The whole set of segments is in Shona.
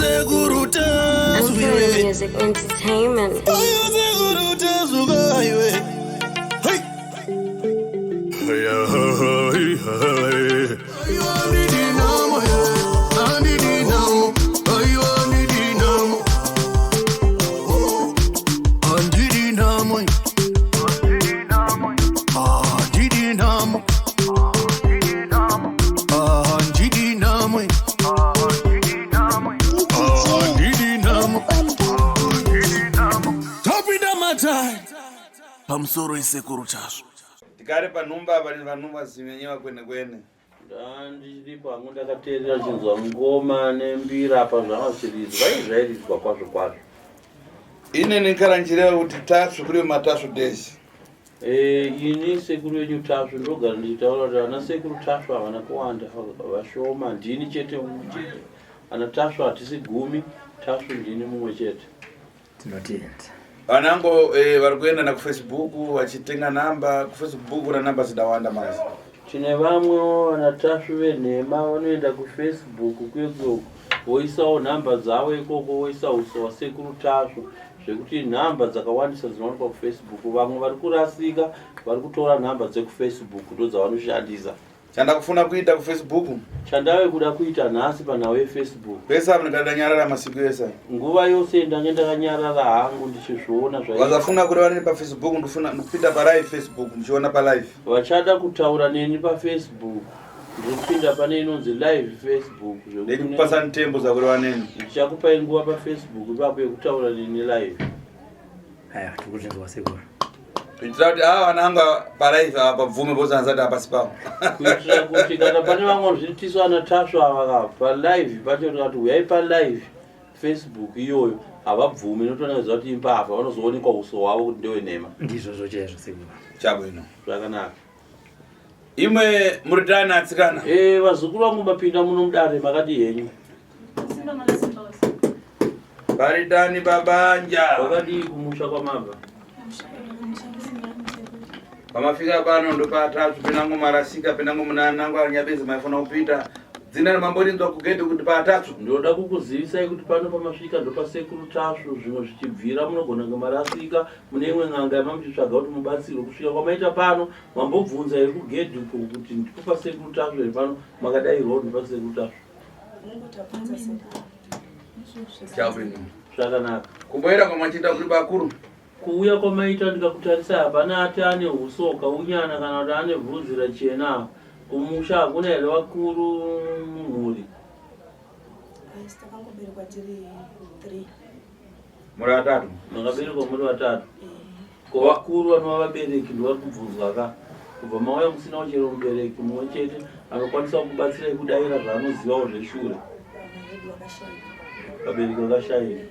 Sekuru Imperial Tasviwe. Music Entertainment. Ayo sekuru Tasvuka iwe. Hey. Hey, hey, hey. Ayo andidinamo, andidinamo. Ayo andidinamo. Andidinamo. Andidinamo. Andidinamo. Andidinamo. Tapinda matai pamusoro isekuru chazvo. Tikare panhumba apa vanhu vazimenyewa kwene kwene. Ndandiripo hangu ndakateerera chinzwa ngoma nembira apa zvanga zvichiridzwa ii zvairidzwa kwazvo kwazvo. Inini kana ndichireva kuti Tasvu kuri maTasvu days. Eh, ini sekuru venyu Tasvu ndogara ndichitaura kuti ana sekuru Tasvu havana kuwanda vashoma ndini chete mumwe chete. Ana Tasvu hatisi gumi, Tasvu ndini mumwe chete. Tinotenda. Vanango eh, vari kuenda na kufacebook vachitenga namba kufacebook kuna namba dzidawanda manje. Tine vamwewo vanaTasvu venhema vanoenda kufacebook kuye kuye voisawo nhamba dzavo ikoko voisa uso wasekuru Tasvu zvekuti nhamba dzakawandisa dzinowanikwa kufacebook. Vamwe vari kurasika vari kutora nhamba dzekufacebook ndodzavanoshandisa. Chandakufuna kuita kufacebook. Chandave kuda kuita nhasi panhau yefacebook. Pese apo ndikadanyarara masiku ese. Nguva yose ndange ndakanyarara hangu ndichizviona zvaii. Vasafuna kureva neni pafacebook ndofuna ndikupinda palive facebook ndichiona palive. Vachada kutaura neni pafacebook ndiri kupinda pane inonzi live facebook zvekuti Ndikupasa ntembo dzakureva neni. Ndichakupai nguva pafacebook ipapo yekutaura neni live. Aya, tiri kuzvinzwa sekuru. Kuitira kuti ava vananga palive apa pabvume because anzati apasi pavo. Kuitira kuti kana pane vamwe zvitiso ana Tasvu ava ka palive pacho tikati huyai palive facebook iyoyo havabvumi inotoonekeza kuti imbavha vanozoonekwa uso hwavo kuti ndewenhema. Ndizvozvo chaizvo sekuru. Chabwino. Zvakanaka. Imwe muritani atsikana. Eh, vazukuru vangu mapinda muno mudare makadii henyu? Paritani babanja. Wakadii kumusha kwamabva? Pamafika pano ndopatatu penango marasika penango munanango anyabezi maifuna kupita. Dzina ramamborinzwa kugedhi kuti patatu. Ndinoda kukuzivisai kuti pano pamasvika ndopasekuru Tasvu zvimwe zvichibvira munogona kunge marasika mune imwe n'anga yamamuchitsvaga kuti mubatsirwe kusvika kwamaita pano mambobvunza here kugedhi uko kuti ndipo pasekuru Tasvu here pano makadairwa kuti ndopasekuru Tasvu. Chabwino. Zvakanaka. Kumboera kwamachiita kuri bakuru. Kuuya kwamaita ndikakutarisai hapana ati ane huso hwakaunyana kana kuti ane bvudzi rachena. Kumusha hakuna here vakuru mumhuri? Asi takangoberekwa tiri 3. Muri vatatu. Makaberekwa muri vatatu. Ko vakuru vanova vabereki ndovari kubvunzwa ka? Kubva mauya musinawo chero mubereki mumwe chete anokwanisa kukubatsirai kudaira zvaanozivawo zveshure. Vana vedu vakashaika. Vabereki vakashaika.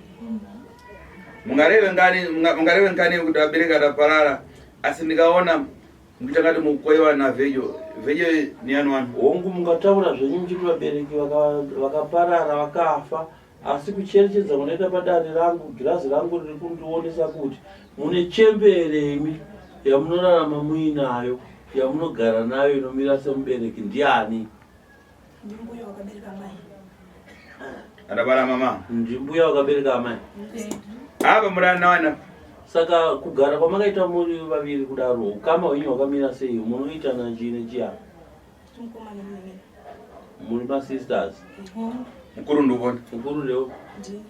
Mungareve ngani mungareve ngani kuti vabereki ataparara asi ndikaona muchangati mukoiwa navejo vejo niyani wani. Hongu mungataura zvenyu muchiti vabereki vakaparara vakafa asi kucherechedza kunoita padare rangu girazi rangu riri kundionesa kuti mune chembere imi yamunorarama muinayo yamunogara nayo inomira semubereki ndiani? Ndimbuya wakabereka mai. Adabara mama. Ndimbuya wakabereka amai. Apa murana wana. Saka kugara kwamakaita muri vaviri kudaro ukama hwenyu hwakamira sei? Munoitana chii nechiya? Mukoma nemunin'ina. Muri masisters. Mukuru ndubona. Mukuru ndeo. Ndini.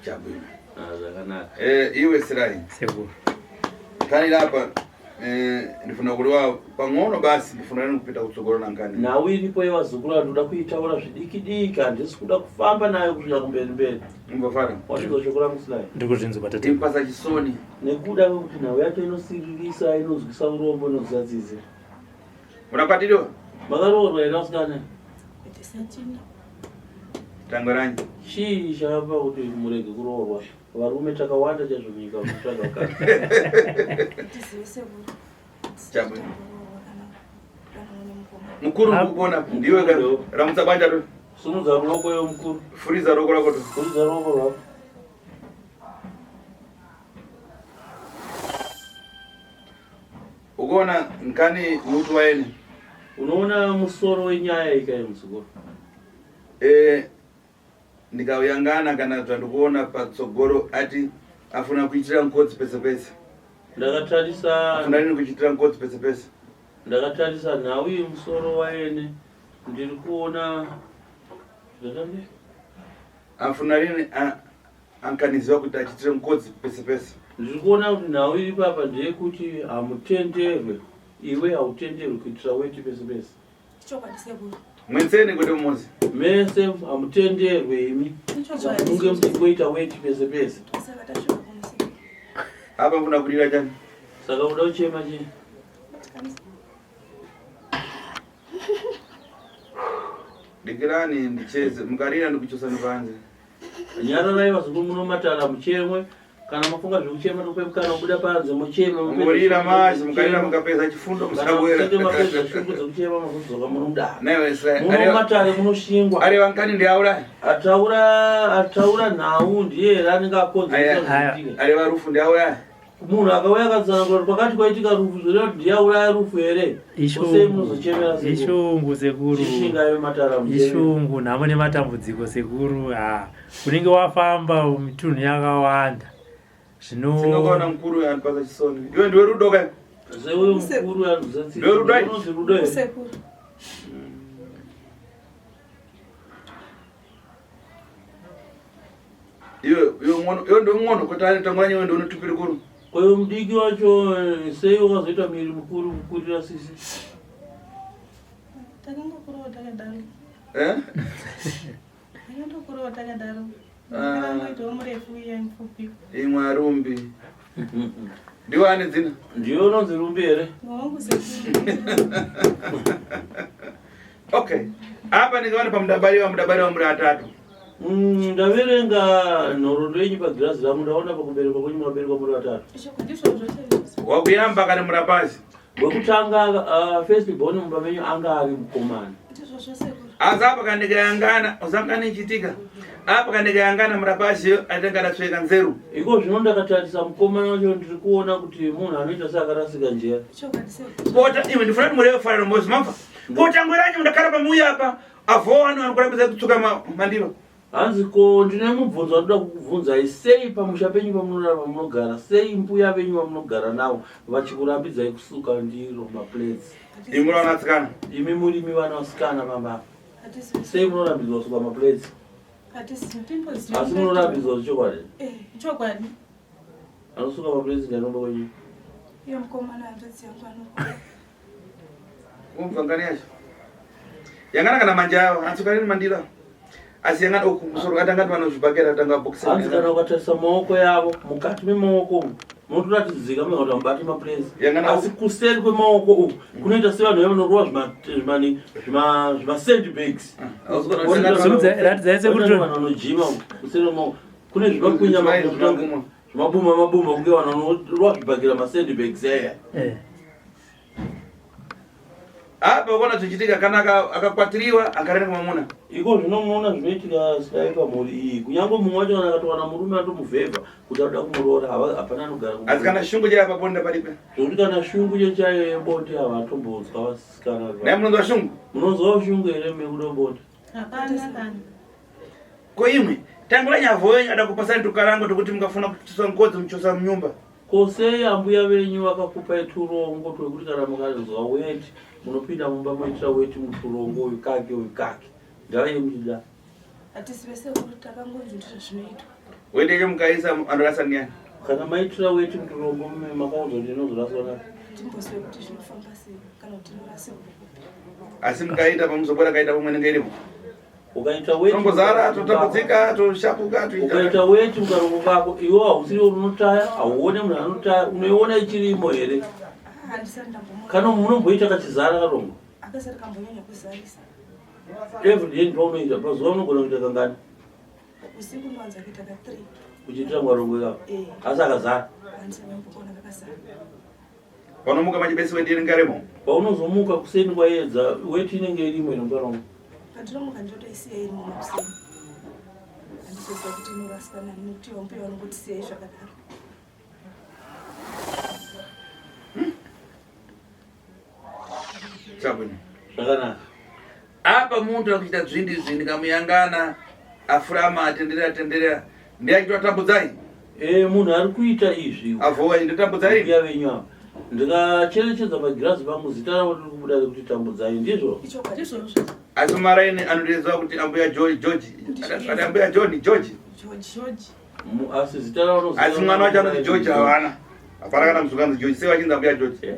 Chabwino. Ah, zvakanaka. Eh, iwe Sirai. Sekuru. Kanira apa eh, ndifuna kuliwa pang'ono basi ndifuna nini kupita kutsogolo nankani. Nhau iripo yevazukuru vandoda kuitaura zvidiki diki handisi kuda kufamba nayo kusvika kumberi mberi. Umbofara. Wasvika shoko rangu Sirai. Ndiri kuzvinzwa tete. Impasa chisoni. Nekuda kwekuti nhau yacho inosiririsa inonzwisa urombo inonzwisa tsitsi. Murapatiriwa? Makaroorwa here vasikana? Hatina. Tangoranyi. Chii chakapa kuti murege kuroorwa? Varume takawanda chaizvo munyika munotsvaga vakadzi. Tizive sekuru. Chabwino. Kana mune mukoma. Mukuru ndikubona ndiwe ka ramutsa banja to. Simudza ruoko iwe mukuru. Furiza ruoko rako to. Furiza ruoko rwako. Ukuona nkani mutu waene. Unoona musoro wenyaya ikai muzukuru? Eh, ndikauyangana kana zvandikuona patsogoro ati afuna kuitira nkodzi pese pese. Ndakatarisa Afuna rini kuchitira nkodzi pese pese. Ndakatarisa nhau iyi musoro waene ndiri kuona zvatambe Afuna rini ankaniziwa kuti achitire nkodzi pese pese. Ndiri kuona kuti nhau iri papa ndeyekuti hamutenderwe iwe hautenderwi kuitira weti pese pese. Chokwadi sekuru. Mwenseni kwete muzi. Mese hamutenderwe imi. Munge muchingoita weti pese pese. Saka tasvika kuno sekuru. Apa mfuna kurira chani. Saka uda kuchema chii? Dikirani ndicheze mukarira ndikuchosani panze. Nyararai vazukuru munomatara muchemwe kana mafunga zvekuchema tokupe mukana kubuda panze mucheme Mungorira manje mukarira mukapedza chifundo musabwera. Kana mapedza shungu dzekuchema mazodzoka munomudaro. Naiwe Israel. Munomatare munoshingwa. Areva nkani ndiaura. Ataura ataura nhau ndiye here anenge akonzeresa zviitike. Areva rufu ndiaura. Munhu akauya akatsanangura kuti kwakati kwaitika rufu zvoreva kuti ndiye auraya rufu here? Usei munozochemera sekuru. Ishungu sekuru. Chishingai matara mucheme. Ishungu nhamo nematambudziko sekuru. Ah, unenge wafamba mitunhu yakawanda. Zvino Singakaona mukuru anipasa chisoni. Iwe ndiwe rudo kai. Sewe mukuru anozatsi. Ndiwe rudo ai? Unonzi rudo here? Sekuru. Iwe iwe mwono iwe ndiwe mwono kuti ani tangura nyewe ndiwe unotupiri kuru. Koyo mudiki wacho eh, sei wakazoita miri mukuru kukurira sisi? Takangokurawo takadaro. Eh? Takangokurawo takadaro. Ah. Ndakangoitawo murefu iye mupfupi. Imwe arumbi. Ndiwe ane dzina? Ndiwe unonzi rumbi here? Wangu sekuru. Okay. Apa ndingaona pamudabariwa mudabariwa muri atatu. Mm, ndaverenga nhoroondo yenyu pagirazi rangu ndaona pakuberekwa kwenyu makaberekwa muri vatatu. Ndizvozvo chaizvo. Wakuyamba kana murapazi. Wekutanga first born mumba menyu anga ari mukomana. Ndizvozvo sekuru. Asi apa kandikayangana usangane ichitika. Apa kandikayangana murapazi atanga adatsveka nzeru. Iko zvino ndakatarisa mukomana wacho ndiri kuona kuti munhu anoita seakarasika njera. Chokwadi sekuru. Kota iwe ndifuna kuti mureve fariro mbozi mabva. Kotangweranyi mundakara pamuya apa. Avo wanu anokurambidza kutsuka mandiro. Hanzi ko ndine mubvunzo wandoda kukubvunzai sei pamusha penyu pamunorara pamunogara sei mbuya venyu vamunogara navo vachikurambidzai kusuka ndiro maplates. Imi muri vanasikana. Imi murimi vana vasikana pamba apa. Sei munorambidzwa kusuka maplates? Asi munorambidzwa zvechokwadi? Eh, chokwadi. Anosuka maplates ndianomba kwenyu? Iye mukomana hanzvadzi yangu anokona. Umva ngani yacho. Yangana kana manje awo atsuka rini mandira. Asi yangana uku musoro atanga pano zvibhakera atanga box. Hanzi kana ukatarisa maoko yavo mukati memaoko umu munotoratidzika mega kuti hamubati maplates. Asi kuseri kwemaoko uku kunoita sevanhu vaya vanorova zvimasandbags. Ratidzai sekuru Vanhu vanojima kuseri kwemaoko kune zvimakunya zvimabuma mabuma kunge vanhu vanorova zvibhakera masandbags aya. Eh. Apa ukaona zvichiitika kana akakwatiriwa akarenda kumamuna. Iko zvino munoona zvinoitika sidai pamhuri iyi kunyange mumwe wacho kana akatowana murume atomuvhevha kuti anoda kumuroora hapana anogara kumhuri. Asi kana shungu chaiyo pabonde paripo. Zvekuti kana shungu chaiyo yebonde havatombonzwa vasikana. Dai munonzwa shungu? Munonzwa shungu here mekuda bonde? Hapana kana. Ko imwe tangura nyavo yenyu ada kupasani tukarango tokuti mukafuna kutiswa ngozi muchosa munyumba. Ko sei ambuya venyu vakakupai turongo twekuti kana mukanzwa weti munopinda mumba moitira weti muturongo uyu kake uyu kake ndava yemuchida. Hatisi vese kuri takangonzi ndizvo zvinoitwa. Weti yacho mukaisa anorasa ndiyani? Kana maitira weti muturongo makaudzwa kuti inozoraswa nani? Timbozive kuti zvinofamba sei kana kuti inorasirwa kupi. Asi mukaita pamuzombora kaita pamwe nenge irimo. Ukaita weti Tongozara totambudzika toshapuka toita. Ukaita weti mukarongo kako iwe hausiri unotaya hauone munhu anotaya unoiona ichirimo here? Handisati ndambomona. Kana munomboita kachizara karongo? Akasati kambonyanya kuzarisa. Every day ndopaunoita pazuva unogona kuita kangani? Usiku ndinowanza kuita ka 3. Uchiitira mukarongo ikako? Eh. Asi akazara? Handisati ndamboona kakazara. Paunomuka machibesi weti inenge irimo? Paunozomuka kuseni kwayedza weti inenge irimo ino mukarongo. Pandinomuka ndinotoisiya irimo makuseni. Handizoziva kuti inoraswa nani nekuti vambuya vanongotisiya zvakadaro. Chabwino. Zvakanaka. Apa muntu akuchita dzvindi dzvindi kamuyangana afurama atenderera tenderera ndiye achitwa tambudzai. Eh munhu ari kuita izvi. Avowa ndo tambudzai. Mbuya venyu ava. Ndikacherechedza pagirazi pangu zita ravo riri kubuda rekuti tambudzai ndizvo? Ndizvozvo. Asi maraini anodeedzwa kuti ambuya George George. Ati ambuya John George. George. George. Asi zita ravo Asi mwana wacho anonzi George havana. Hapana kana muzukuru anonzi George. Sei vachinzi ambuya George? Eh.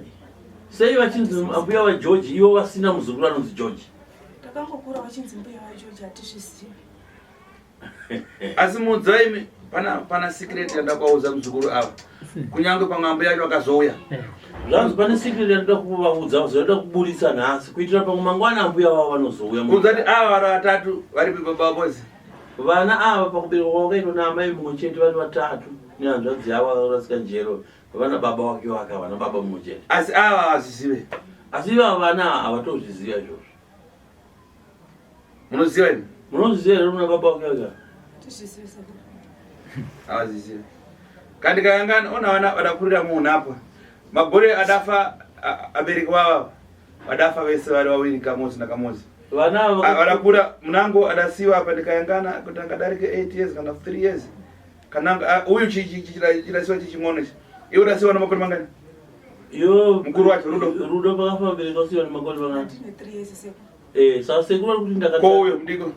Sei vachinzi ambuya vaGeorge ivo vasina muzukuru anonzi George? Takangokura vachinzi mbuya vaGeorge hatizvizivi. Asi mudzai pana pana secret yandakwaudza muzukuru ava. Kunyange pamwe ambuya yacho akazouya. Eh. Zvanzi pane secret yandoda kuvaudza zvandoda kuburitsa nhasi kuitira pamwe mangwana ambuya vavo vanozouya. Kunza kuti ava vari vatatu varipi baba vozi. Vana ava pakuberekwa kwavakaitwa naamai mumwe chete vari vatatu nehanzvadzi yavo akarasika njero vana baba wake wake havana baba mumwe chete. Asi ava havazvizive. Asi ivava vana havatozviziva izvozvo. Munoziva imi? Munozviziva here muna baba wake wake? Tizvizive sekuru. Havazvizive. Kandi kayangana ona vana vadakurira munhu apa. Magore adafa abereki vava vadafa vese vari vaviri kamozi nakamozi. Vana ava Vadakura munango adasiwa apa ndikayangana kuti angadarike 8 years kana 3 years. Kana uyu chidasiwa chichingono ichi. Iwe udasiwa namakore mangani? Yo mukuru wacho Rudo. Rudo pakafa vabereki vasiwa nemakore mangani? Ndine 3 years sekuru. Eh, saka sekuru vari kuti ndakata. Ko uyo mudiko.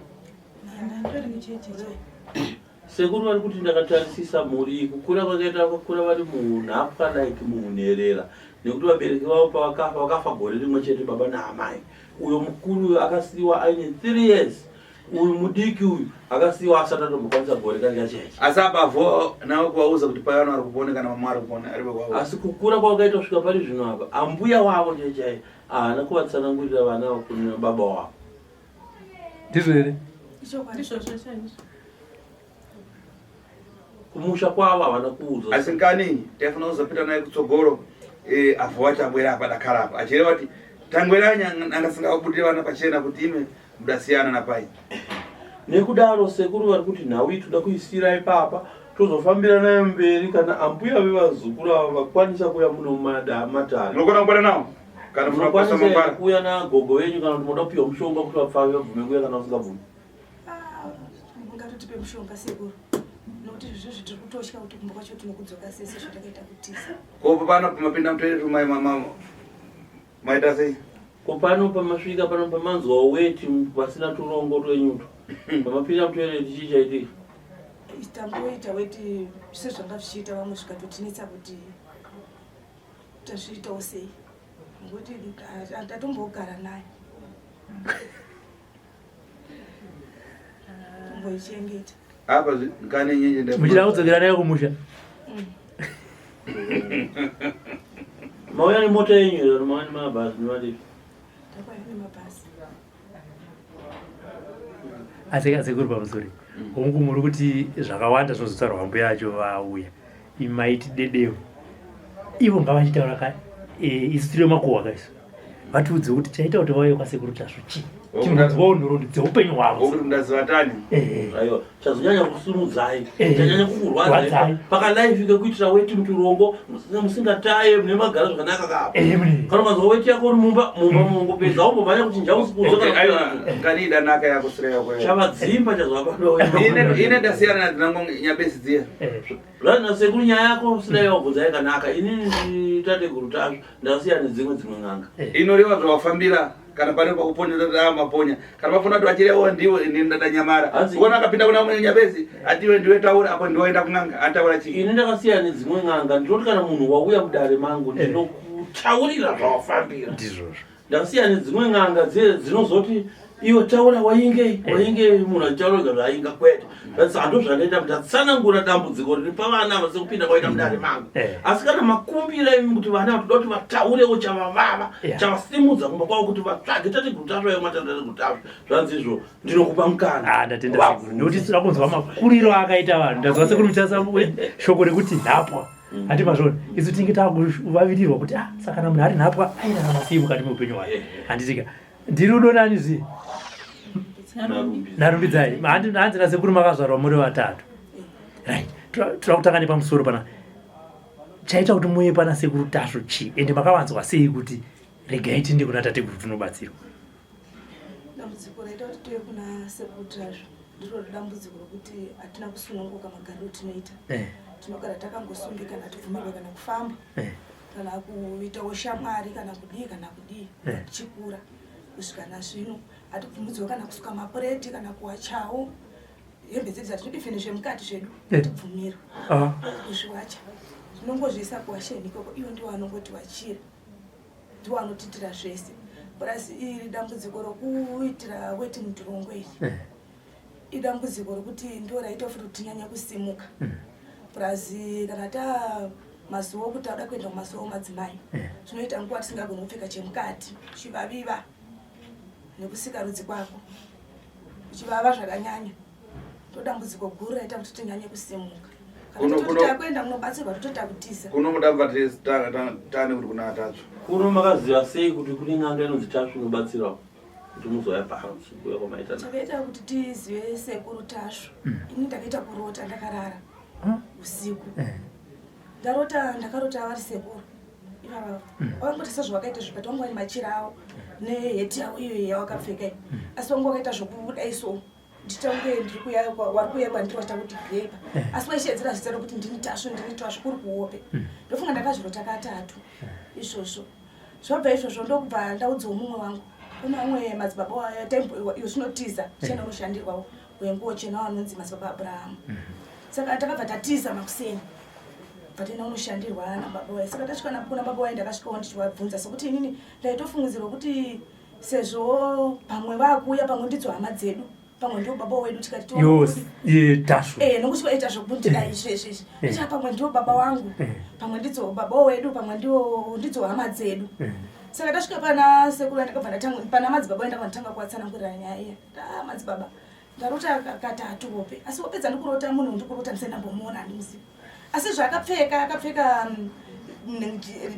Ndandori mucheche chai. Sekuru vari kuti ndakatarisisa mhuri iyi kukura kwakaita vakakura vari muunhapwa like muunherera nekuti vabereki vavo pavakafa vakafa gore rimwe chete baba naamai. Uyo mukuru uyo akasiiwa aine 3 years uyu mudiki uyu akasiiwa asati atombokwanisa gore karya cheche. Asi apa vo nawo kuvaudza kuti pai vana vari kupona kana mama vari kupona ari vekwawo. Asi kukura kwavakaita kusvika pari zvino apa ambuya wavo chaiye chaiye haana kuvatsanangurira vana ava kuna baba wavo. Ndizvo here? Ndizvozvo chaizvo. Kumusha kwavo havana kuudzwa. Asi nkani taifanira kuzopinda naye kutsogoro eh, avho wacho abwera apa dakara apa achireva kuti tangweranya angasingabudire vana pachena kuti ime mudasiyana napai. Nekudaro sekuru vari kuti nhau iyi toda kuisiira ipapa tozofambira nayo mberi kana ambuya vevazukuru ava vakwanisa kuuya muno matare. Munokona kubata nawo kana munokwanisa here kuuya nagogo venyu kana kuti moda kupiwa mushonga kuti vapfave vabvume kuuya kana vasingabvumi? Ah, mungatotipe mushonga sekuru nokuti izvozvi tiri kutotya kuti kumba kwacho tinokudzoka sei sezvatakaita kutiza. Ko pano pamapinda mutoilet mai mama maita sei? Ko pano pamasvika pano pamanzwa weti pasina turongo twenyuto pamapinda mutoilet chii chaitika? Tamboita weti sezvanga zvichiita vamwe zvikatotinetsa kuti tazviitawo sei ngokuti tatombogara nayo tomboichengeta apa kane nyenje muchida kudzokera nayo kumusha mauya nemota yenyu here mauya nemabhazi nemadii takauya nemabhazi asi kasekuru pamusori hongu muri kuti zvakawanda zvinozotaurwa mbuya acho vauya imaiti dedewo ivo ngavachitaura ka eh, isu tiri vemakuhwa ka isu vatiudze kuti chaita kuti vauye kwasekuru tasvu chii tinonzwawo nhoroondo dzeupenyu hwavo Wokuti ndazivatani Eh, aiwa chazonyanya kusumudzai Eh. chanyanya kukurwadzai Rwadzai. pakalife kekuitira weti muturongo musingataye mune magara zvakanaka kapa eh, mune. kana ukanzwa weti yako uri mumba mumba mungopedza aumbomhanya kuchinja usiku Okay, aiwa ngani idanaka yako sira yako yako. chavadzimba chazvabadwa Ine ine ndasiyana nadzinango nyabesi dziya. Eh, Zvanzi nasekuru nyaya yako usina yawabvunza yakanaka inini nditateguru tasvo ndakasiyana nedzimwe dzimwe n'anga. Inoreva zvawafambira kana pane pakuponya tata maponya kana pafuna kuti vachirewa ndiwo ini ndadanyamara. Hanzi- Uona akapinda kuna mwe nyabesi atiwe ndiwe taura apo ndiwe kun'anga ataura chii. Ini ndakasiyana nedzimwe n'anga ndinoti kana munhu wauya mudare mangu ndinokutaurira zvawafambira. Ndizvozvo. Ndakasiyana nedzimwe n'anga dziye dzinozoti iwe taura waingei Eh. waingei munhu achitaura ega zvaainga kwete That's hando zvandaita ndatsanangura dambudziko riri pavana ava sekupinda kwaita mudare mangu Eh. asi kana makumbira imi kuti vana ava toda kuti vataurewo chavavava Yeah. chavasimudza kumba kwavo kuti vatsvage tateguru tasva yoma tateguru tasva zvanzi izvo ndinokupa mukana Ah, ndatenda sekuru nekuti tinoda kunzwa makuriro akaita vanhu ndazwa sekuru muchasa shoko rekuti nhapwa hati mazvona isu tinenge takuvavirirwa kuti ah saka kana munhu ari nhapwa airarama sei mukati meupenyu hwake handitika ndiri rudo nani zviye narumbidzai hanzi nasekuru makazvarwa muri vatatu right toda kutanga nepamusoro pana chaita kuti muuye pana sekuru tasvu chii ende makavanzwa sei kuti regai tiende kuna tateguru tinobatsirwa? Dambudziko raita kuti tiuye kuna sekuru Tasvu ndiro dambudziko rokuti hatina kusununguka magariro tinoita. Tinogara takangosungikana, hatibvumirwe kana kufamba kana kuitawo shamwari kana kudii kana kudii. Tichikura kusvika nazvino hatibvumidzwe kana kusuka mapureti kana kuwachawo hembe dzedu dzatino even zvemukati zvedu hatibvumirwe kuzviwacha. Tinongozviisa kuwasheni ikoko, iwo ndiwo anongotiwachira, ndiwo anotiitira zvese. Plus iri dambudziko rokuitira weti mutirongo iri idambudziko rokuti ndo raita futi kuti tinyanye kusimuka. Plus kana ta mazuva okuti tauda kuenda kumazuva omadzimai, zvinoita nguva tisingagoni kupfeka chemukati, chivaviva nekusikarudzi kwako chivava zvakanyanya. Ndo dambudziko guru raita kuti tinyanye kusimuka. Kana tototi takuenda kunobatsirwa, tototi takutiza. Kuno mudabva tane kuti kuna Tasvu. Kuno makaziva sei kuti kune n'anga inonzi Tasvu inobatsirawo kuti muzouya pano kuuya kwamaita na? Chakaita kuti tizive sekuru Tasvu, ini ndakaita kurota ndakarara usiku. Ndarota, ndakarota vari sekuru ivava. Vangoti sezvavakaita zvibata, vanga vane machira avo neheti yavo iyo yavakapfeka iyi, asi vanga vakaita zvokubuda iso nditange ndiri kuya wari kuuya kwandiri vachita kuti grepa, asi vaishedzera zita rokuti ndini Tasvu, ndini Tasvu kuri kuhope. Ndofunga ndakazvirota katatu izvozvo. Zvabva izvozvo ndokubva ndaudzawo mumwe wangu, kune vamwe madzibaba iyo zvinotiza tichienda kunoshandirwawo wenguo chena vanonzi madzibaba Abrahamu. Saka takabva tatiza makuseni, bva taenda kunoshandirwa nababa waye. Saka tasvika kuna baba waye, ndakasvikawo ndichivabvunza sekuti inini ndaitofungidzirwa kuti sezvo pamwe vakuuya, pamwe ndidzo hama dzedu, pamwe ndiwo baba wedu, tikati Yo, Tasvu. Nokuti vaita zvokundida izvi izvi, icha pamwe ndiwo baba wangu, pamwe ndidzo baba wedu, pamwe ndiwo ndidzo hama dzedu. Saka tasvika pana sekuru, ndakabva ndatanga, pana madzibaba, ndakabva ndatanga kuvatsanangurira nyaya iya. Ah, madzibaba, ndarota katatu hope, asi hope dzandikurota munhu ndikurota ndisati ndambomuona, handimuzivi, asi zvaakapfeka akapfeka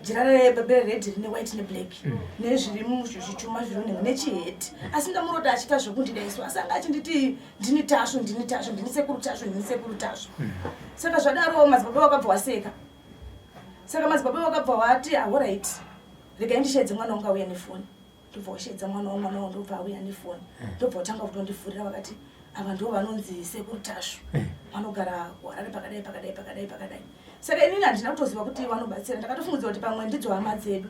jira rered rine white neblack nezviri muzvichuma zviri nechiheti, asi ndamurota achiita zvekundidaiso, asi anga achinditi ndini Tasvu, ndini Tasvu, ndini sekuru Tasvu, ndini sekuru Tasvu. Saka zvadaro madzibaba vakabva waseka. Saka madzibaba vakabva vati, alright, regai ndishaidze mwana wangu auya nefoni. Ndobva washaidza mwana wangu, mwana wangu ndobva auya nefoni, ndobva watanga kutondifurira. Vakati ava ndo vanonzi sekuru Tasvu, vanogara kuHarare pakadai pakadai pakadai pakadai. Saka inini handina kutoziva kuti vanobatsira, ndakatofungidzira kuti pamwe ndidzo hama dzedu.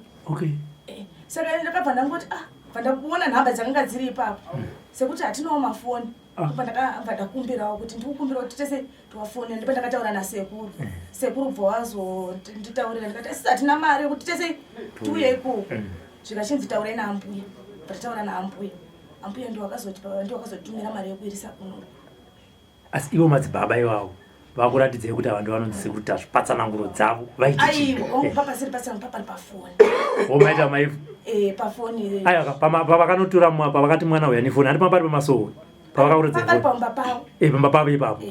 Saka ini ndakabva ndangoti, ah, bva ndakuona nhamba dzakanga dziri ipapo, sekuti hatinawo mafoni. Bva ndakabva ndakumbirawo kuti ndikukumbira kuti tese tiwafonera. Ndipo ndakataura nasekuru, sekuru bva wazonditaurira. Ndikati asi hatina mari yekuti tese tiuye ikoko. Zvikachinzi taurai naambuya. Bva tataura naambuya, ambuya ndiwo akazotumira mari yekuirisa kuno. Asi ivo madzibaba ivavo vakuratidzei kuti ava ndo vanonzi sekuru Tasvu? Patsananguro dzavo vaiti chii? Aiwa, wangu papasiri patsangu, papari pafoni. Womaita mai Pafoni. Aiwa, pavakanotora pavakati mwana uya nefoni, handi pambari pamasowe pavakakuratidza Papari pamba pavo. Pamba pavo ipapo.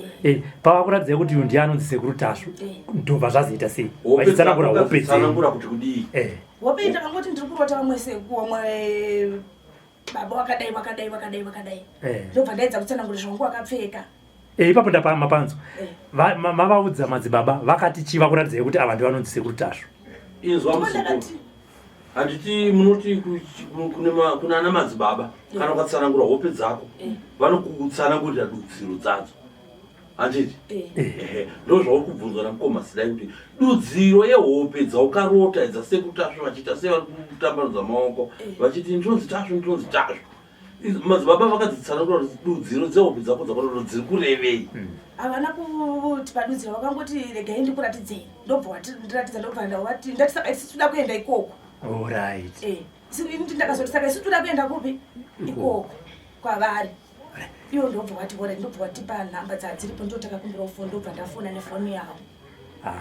Pavakuratidzai kuti uyu ndiye anonzi sekuru Tasvu, ndobva zvazoita sei vachitsanangura hope dzenyu? Tsanangura kuti kudii? Hope ndakangoti ndiri kurota vamwe seku vamwe baba wakadai wakadai wakadai wakadai. Ndobva ndaedza kutsanangura zvangu wakapfeka. Ipapo ndapa mapanzo. Mavaudza madzibaba vakati chii vakuratidzai kuti ava ndivanonzi sekuru Tasvu? Inzwa, Ndobva muzukuru. Handiti munoti kuna ana madzibaba, kana ukatsanangura hope dzako, vanokutsanangurira dudziro dzadzo, handiti? Ehe, ndo zvauri kubvunzwa namukoma Sidai kuti dudziro yehope dzaukarota dzasekuru Tasvu vachiita sei, vari kutambanudza maoko vachiti ndinonzi Tasvu, ndinonzi Tasvu. Madzibaba vakadzitsanangura kuti dudziro dzehope dzako dzakarota dziri kurevei? Havana kuti padudziro, vakangoti regai ndikuratidzei. Ndobva wandiratidza, ndobva ndavati ndati saka isu toda kuenda ikoko. Alright. Ini ndakazoti saka isu toda kuenda kupi? Ikoko kwavari iwo. Ndobva wati alright, ndobva watipa nhamba dzadziripo, ndo takakumbirawo foni, ndobva ndafona nefoni yavo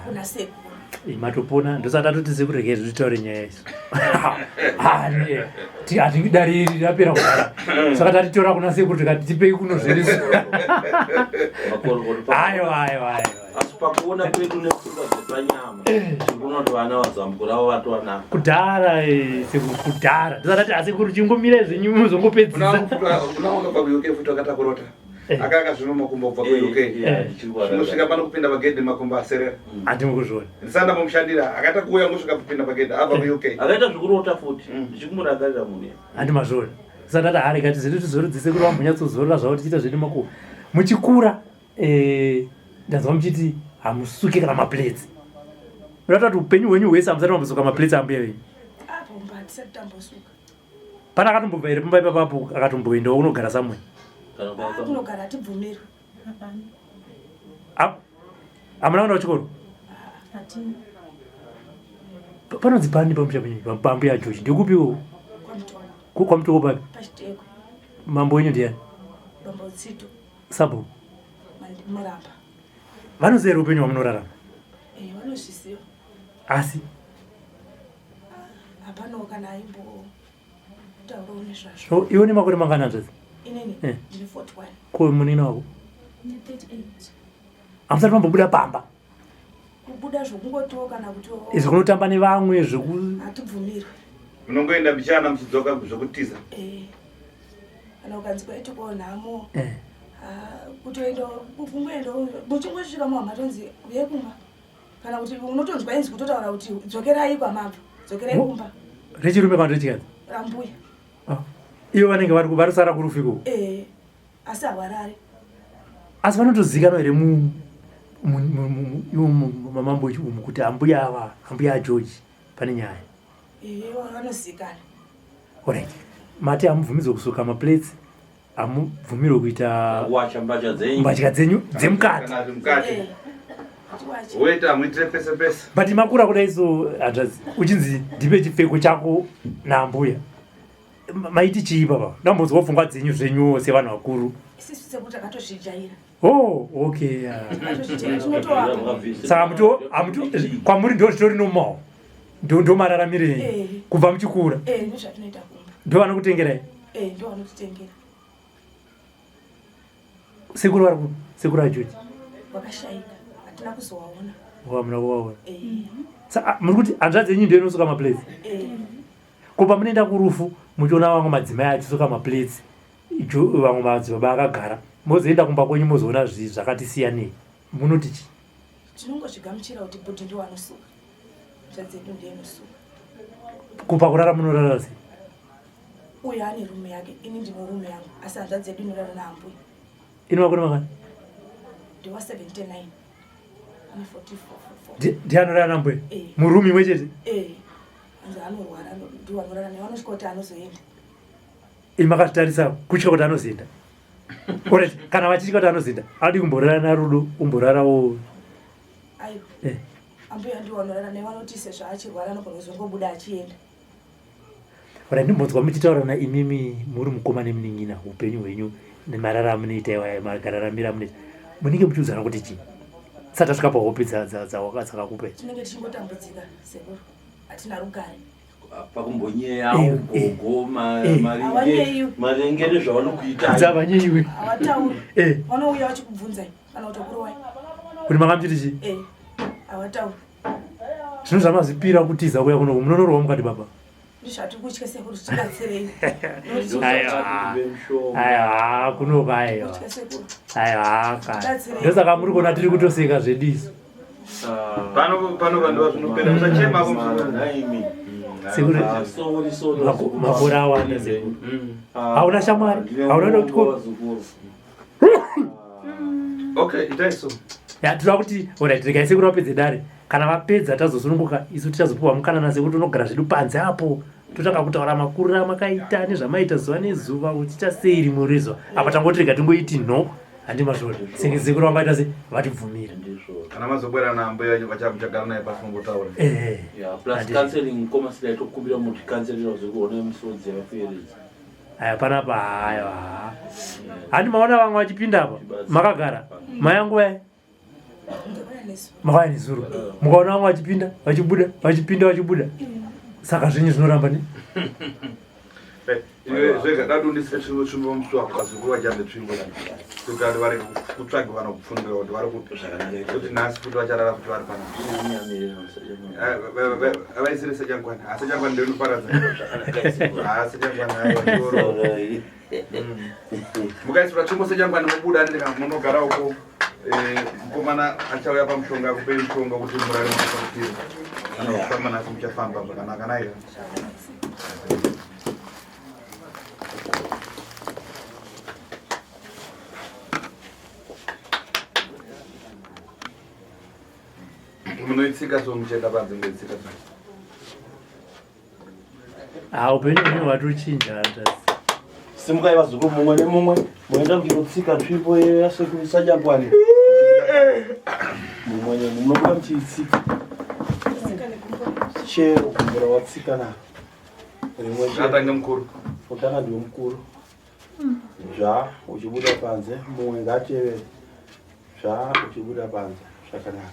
kuna sekuru. Matopona, ndosati atoti sekuru regai zvitaure nyaya isu. Hatingidari iri rapera kudara, saka tatitora kuna sekuru tikati tipei kuno zviriso. Makorokoro. Aiwa, aiwa, aiwa. Asi pakuona kwedu nepfungwa dzepanyama, tikuona kuti vana vazambuko ravo vatovanako. Kudhara, sekuru, kudhara ndosati ati asekuru chingomirai zvenyu muzongopedzisa. Kuna wakabva kuUK futi wakatakurota akanga zvino makumbo kubva kuUK, zvinosvika pano kupinda pagedhi makumbo aserera. Handimi kuzviona. Ndisati ndambomushandira, akaita kuuya ngosvika kupinda pagedhi abva kuUK. Akaita zvekurota futi, ndichikumurangarira munhu. Handi mazviona. Saka tati harega tizvedu tizorodzise kuti vambonyatsozorora zvavo tichiita zvedu makuhwa. Muchikura eh, ndanzwa muchiti hamusuke kana maplates. Unotaura kuti upenyu hwenyu hwese hamusati mambosuka maplates ambuya venyu. Apo mba tisati tambosuka. Pana akatombobva here pamba ipapapo akatomboendawo kunogara somewhere? Kana Ah, kwaka- kunogara hatibvumirwi. Hamuna kuenda kuchikoro? Hatina. Panonzi pani pamusha penyu pambuya George ndikupiwo? Kwamutoko. Kwamutoko papi? Pachiteko. Mambo wenyu ndiani? Mambo Tsito. Sabhuku. Muramba. Vanoziva here upenyu hwamunorarama? Eh, vanozviziva. Asi hapanawo kana aimbotaurawo nezvazvo. So, iwe une makore mangani hanzvadzi? Inini Eh. ndine 41. Ko munini wako? Ndine 38. Hamusati mambobuda pamba? Kubuda zvokungotiwo kana kuti Izvi kunotamba nevamwe zveku hatibvumirwi. Munongoenda mbichana muchidzoka zvekutiza. Eh. Kana ukanzi kwaitikawo nhamo. Eh. Ah, kutoendawo kungoendawo muchingosvika muhama tonzi uyai kumba. Kana kuti unotonzwa inzwi kutotaura kuti dzokerai kwamabva. Dzokerai kumba. Rechirume kana rechikadzi? Rambuya. Ah. Ivo vanenge vari varusara kurufu ikoko. Eh. Asi hawarari. Asi vanotozikanwa here mu ivo mamambo umu kuti ambuya ava ambuya aGeorge pane nyaya? Eh, vanozikanwa. Alright. Mati hamubvumidzwe kusuka maplates, hamubvumirwe kuita kuwacha mbatya dzenyu. Mbatya dzenyu dzemukati. Kana dzemukati. Eh. Woita muitire pese pese. But makura kudai so hanzvadzi uchinzi ndipe chipfeko chako naambuya. Maiti chii baba? Ndambonzwa pfungwa dzenyu zvenyu sevanhu vakuru. Isisu sekuti takatozvijaira. Oh, okay. Yeah. Takatozvijaira tinotovapa. Saka muto hamuto kwamuri ndo zvitori normal. Ndo ndo mararamiro enyu. Eh. Kubva muchikura. Eh, ndozvatinoita kumba. Ndo vanokutengerai. Eh, ndo vanotitengera. Sekuru vari kupi? Sekuru aJoji. Vakashaika. Hatina kuzovaona. Hamuna kuvaona. Eh. Saka muri kuti hanzvadzi yenyu ndiyo inosuka maplates. Eh. Ko pamunoenda kurufu muchiona vamwe madzimai achisuka maplates, vamwe madzibaba akagara, mozoenda kumba kwenyu mozoona zvakati siyanei. Munoti chii? Tinongozvigamuchira kuti bhudhi ndiwo anosuka. Hanzvadzi yedu ndiyo inosuka. Kupa kurara munorara sei? Uyo ane rumu yake, ini ndine rumu yangu, asi hanzvadzi yedu inorara naambuya. Ine makore mangani? Ndiwa 79. Ane 44, 44. Ndiye anorara naambuya? Eh. Murumu imwe chete? Eh. Hanzi anorwara, ndiwo anorara naye, vanosvika kuti anozoenda. Imi makazvitarisa kutya kuti anozoenda. Alright, kana vachitya kuti anozoenda, adi kumborara naRudo, umborarawo. Aiwa. Eh. Ambuya ndiwo anorara naye, vanoti sezvo achirwara anogona kuzongobuda achienda. Alright, ndimbonzwa muchitaura na imimi muri mukoma nemunin'ina upenyu hwenyu nemarara amunoita iwaya, magararamiro amunoita. Munenge muchiudzana kuti chii? Tisati tasvika pahope dzakakupa idzi. Tinenge tichingotambudzika sekuru, hatina rugare. Pakumbonyeya gogo Hawanyeyiwi. maringe nezvavanokuita. Dzavanyeyiwi. Havatauri. Eh. Vanouya vachikubvunzai kana kutokurovai. Kuti manga muchiti chii? Eh. Havatauri. Zvinhu zvamazvipira kutiza kuya kuno munonorwa mukati baba. Ndizvatiri kutya sekuru, tibatsirei. Aiwa. Aiwa, kunoka aiwa. Kutya sekuru. Aiwa, ka. Ndosaka muri kuona tiri kutoseka zvedu isu. Pano pano vanhu zvinopera musachema ako Sekuru makore awanda sekuru. Hauna shamwari? Hauna kuti Okay, itai so. Ya, tinoda kuti alright, regai sekuru vapedze dare. Kana vapedza tazosununguka isu tichazopiwa mukana nasekuru tonogara zvedu panze apo. Totanga kutaura makuriro amakaita nezvamaita zuva nezuva uchiita sei rimwe rezuva. Apa tangoti rega tingoiti no. Handi mazvona. Senge sekuru vangaita sei vatibvumira. Kana mazobwera naambuya vachamuchagara naye pasi mombotaura. Eh. Yeah, plus counseling mukoma sida tokumbira muti counseling zvekuona misodzi yakakuyeredza. Aya panapa haiwa. Handi maona vamwe vachipinda apa. Makagara. Mai angu vaya. Makauya nezuro. Mukaona vamwe vachipinda, vachibuda, vachipinda, vachibuda. Saka zvenyu zvinoramba ne? Iwe zvega dadundise tsvimbo tsvimbo musi wako vazukuru vachambe tsvimbo. Kuti vari kutsvaga vanokupfundira kuti vari kupi. Kuti nhasi futi vacharara futi vari pano. Avaisire sechangwani. Ah, sechangwani ndiyo inoparadza. Ah, sechangwani aiwa ndoro. Mukaisira tsvimbo sechangwani mobuda ndika munogara uko. Eh, mukomana achauya pamushonga akupei mushonga kuti murare muchafambira. Kana kufamba nhasi muchafamba zvakanaka naika. Munoitsika so muchienda panze munoitsika so. Ah, upenyu hune hwatochinja hanzvadzi. Simukai vazukuru mumwe nemumwe moenda muchinotsika nzvimbo yasekuru Sajangwani. Mumwe nemumwe munobuda muchiitsika. Chero gumbo rawatsika naro. Rimwe chete. Ngatange mukuru. Utanga ndiwe mukuru. Zva uchibuda panze mumwe ngaatevere. Zva uchibuda panze zvakanaka.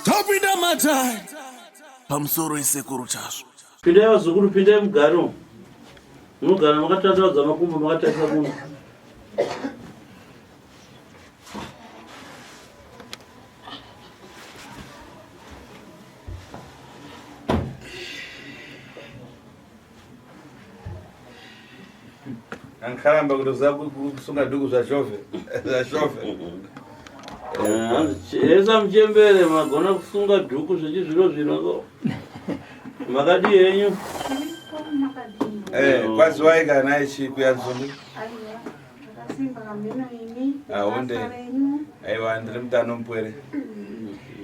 Topinda matare pamusoro isekuru Tasvu. Pindai vazukuru, pindai mugare umu. Munogara makatandaudza makumbo makatarisa kuno. Ankaramba kutoziva kusunga dhuku zvashove zvashove. Esa muchembere magona kusunga dhuku zvechizvino zvino ko. Makadii henyu? Eh, kwaziwai kana ichi kuyanzungu? Aunde. Aiwa ndiri mutano mupwere.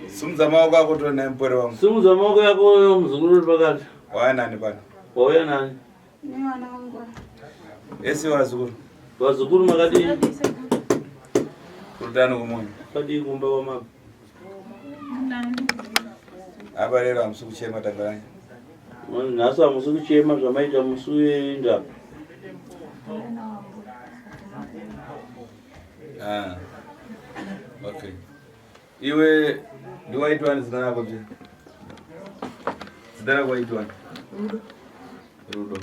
Simudza maoko ako tore naye mupwere wangu. Simudza maoko yako muzukuru uri pakati. Wauya nani pano? Wauya nani? Nevana vangu. Ese vazukuru. Vazukuru makadii? Kurutano kumunyu. Kadii kumba kwamama? Apa lero hamusi kuchema tangarai. Nhasi hamusi kuchema zvamaita musi uenda. Ah. Okay. Iwe ndiwaitwani zita rako je? Zita rako waitwani? Rudo. Rudo.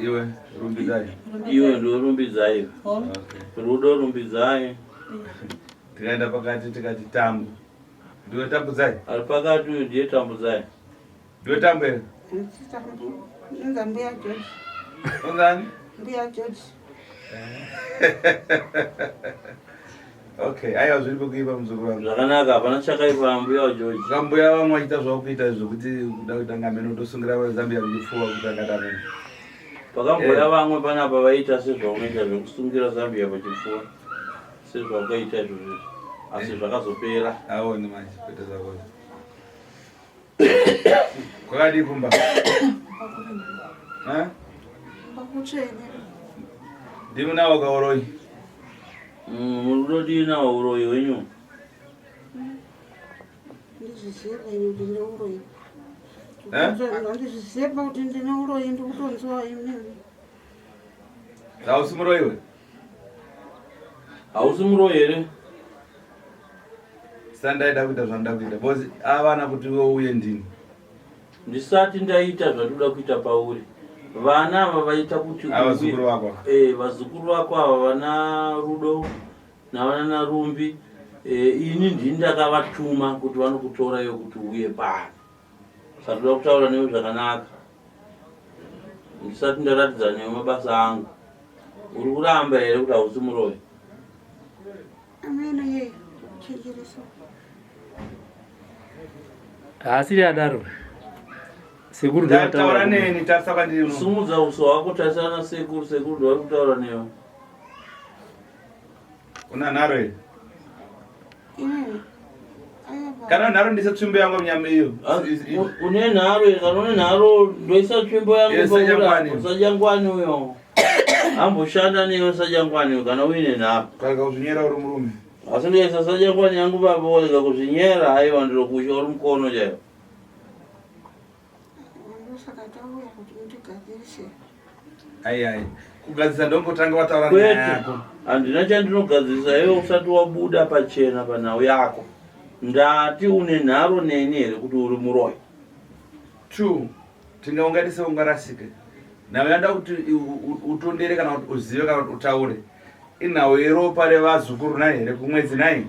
Iwe Rumbidzai. Iwe ndiwe Rumbidzai. Okay. Rudo Rumbidzai. Tikaenda pakati tikati Tambu. Ndiwe Tambudzai? Ari pakati uyu ndiye Tambudzai. Ndiwe Tambu here? Inza mbuya George. Unzani? Mbuya George. Okay, aiwa zviri kuipa muzukuru wangu. Zvakanaka, hapana chakaipa mbuya George. Kambuya vamwe vachiita zvakuita zvekuti kuda kuita ngameno kutosungira Zambia kuchipfuwa kuti angada amene. Pakamboya vamwe panapa vaiita sezvaunoita zvekusungira Zambia pachipfuwa sezvaukaita izvozvo asi zvakazopera. Aone manje kwete zvako. Kwakadii kumba? Eh? Pakutsvene. Ndimi nawo kauroi. Muri kutodii nawo uroyi hwenyu? Ndizvizive ini kuti ndine uroyi. Eh? Ndizvizive kuti ndine uroyi ndikutonzwa imimi. Hausi muroyi we? Hausi muroyi here? Sandaida kuita zvandoda kuita because avana kuti iwe uye ndini. Ndisati ndaita zvandoda kuita pauri. Vana ava vaita kuti Ava vazukuru vako. Eh, vazukuru vako ava vana Rudo navana Narumbi eh, ini ndini ndakavatuma kuti vanokutora iwe kuti uye pano. Saka ndoda kutaura newe zvakanaka. Ndisati ndaratidza newe mabasa angu. Uri kuramba here kuti hausi muroyi? Ameno ye kuchenjeresa. Haasiri adaro. Sekuru Taura neni tarisa kwandiri uno. Simudza uso hwako tarisana nasekuru, sekuru ndivari kutaura newe. Una nharo here? Inini. Aiwa. Kana nharo ndise tsvimbo yangu munyama iyo. Une nharo here? Kana une nharo ndoisa tsvimbo yangu Yes, pauri Sajangwani. apo. Sajangwani uyo. Amboshanda newe Sajangwani uyo kana uine nharo. Kana kuzvinyera uri murume. Asi ndikaisa Sajangwani yangu baba worega kuzvinyera haiwa ndinokusha uri mukono chaiwo. Ndosaka tauya kuti mutigadzirise. Ai ai. Kugadzirisa ndongotanga wataura nyaya Kwete, yako. handina chandinogadzirisa iwe usati wabuda pachena panhau yako. Ndati une nharo neni here kuti uri muroyi? True. Tingaunganise ungarasike. Nhau yanda kuti utondere kana kuti uzive kana kuti utaure. Inhau yeropa revazukuru nai here kumwedzi nai?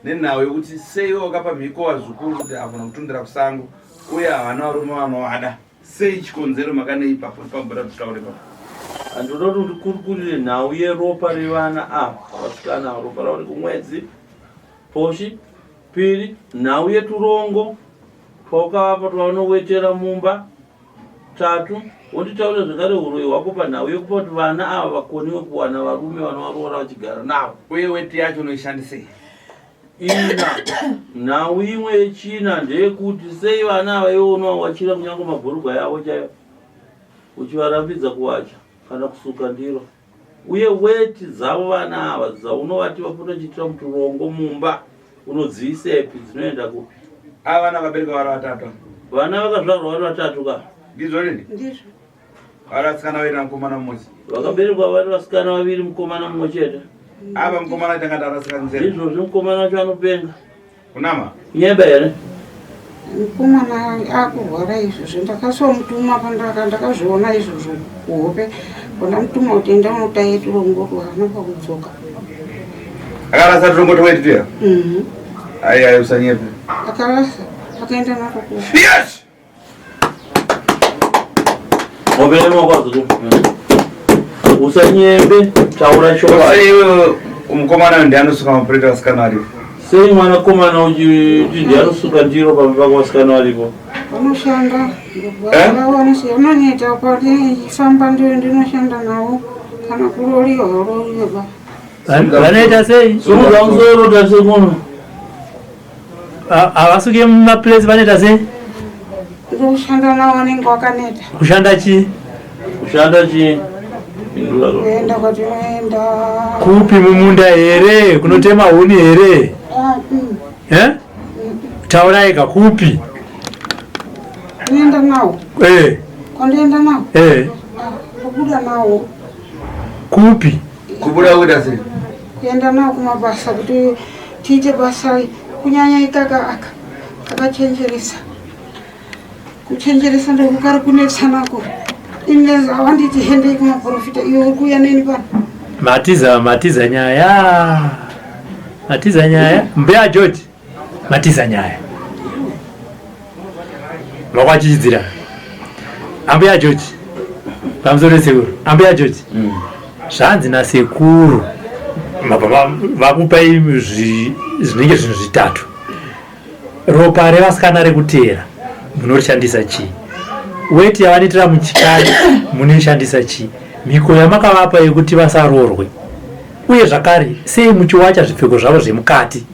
Nenhau yekuti sei wakapa mhiko vazukuru kuti havana kutondera kusango uye havana varume vanovada. Sei chikonzero makanei ipapo pamboda kuti taure ipapo. Handinoda kuti undikurukurire nhau yeropa revana ava vasikana ava ropa ravo rekumwedzi poshi piri nhau yeturongo twawakavapa twavanowetera mumba. Tatu, wonditaurira zvekare huroyi hwako panhau yekupa kuti vana ava vakoniwe kuwana varume vanovaroora vachigara navo. Uye weti yacho unoishandisei? Ina, nhau imwe yechina ndeyekuti sei vana ava iwe unovawachira kunyange mabhurugwa yavo chaivo uchivarambidza kuwacha kana kusuka ndiro uye weti dzavo vana ava dzaunovati vapote vachiitira muturongo mumba unodziisepi dzinoenda kupi? Ava vana vabereka vari vatatu. Vana vakazvarwa vari vatatu ka? Ndizvo rini? Ndizvo. Vari vasikana vaviri namukomana mumwe. Vakaberekwa vari vasikana vaviri mukomana mumwe chete. Ava mukomana aitanga tarasika nzira. Ndizvozvo mukomana wacho anopenga. Kunama? Nyeba here? Mukomana akurwara izvozvo ndakasomutuma pandaka ndakazviona izvozvo kuhope ndamutuma kuti enda unotaye turongo haana pakudzoka. Akarasa turongo twaiti tuya? Mhm. Ai ai usanyepe. Akarasa akaenda nako ku. Yes! Mobele makwazo. Usanyembe taura chokwadi. Sei iwe mukomana ndiye anosuka mapureti vasikana varipo? Sei mwanakomana uchiti ndiye anosuka ndiro pamba pako vasikana varipo? Vanoshanda Eh? vanoneta pandifamba ndinoshanda navo kana kuroriwa roriwa ba. Vanoita sei? Sumuza musoro tarise kuno. Havasuke mumapureti vanoita sei? Ndikushanda navo vanenge vakaneta. Kushanda chii? Kushanda chii? Pindura. Kuenda kwatinoenda. Kupi mumunda here? Kunotema huni here? Ah, mm. Eh? Taurai ka kupi? Kuenda nawo. Eh. Kwandienda nawo. Eh. Ah, kubuda nawo. Kupi? Kubuda kuita sei? Kuenda nawo kumabasa kuti tiite basa kunyanya ikaka aka kakachenjeresa. Kuchenjeresa ndokukari kunetsanako. Ine awanditi hendei kumaprofita iwe uri kuuya neni pano. Matiza matiza nyaya. Matiza nyaya. Mbuya George. Matiza nyaya. Makwachichidzira. Ambuya George. Pamusoro sekuru. Ambuya George. Zvanzi nasekuru. Mabva vakupai zvinenge zvinhu zvitatu. Ropa revasikana rekuteera munorishandisa chii? Weti yavanoitira muchikari munoishandisa chii? Mhiko yamakavapa yekuti vasaroorwe uye zvakare sei muchiwacha zvipfeko zvavo zvemukati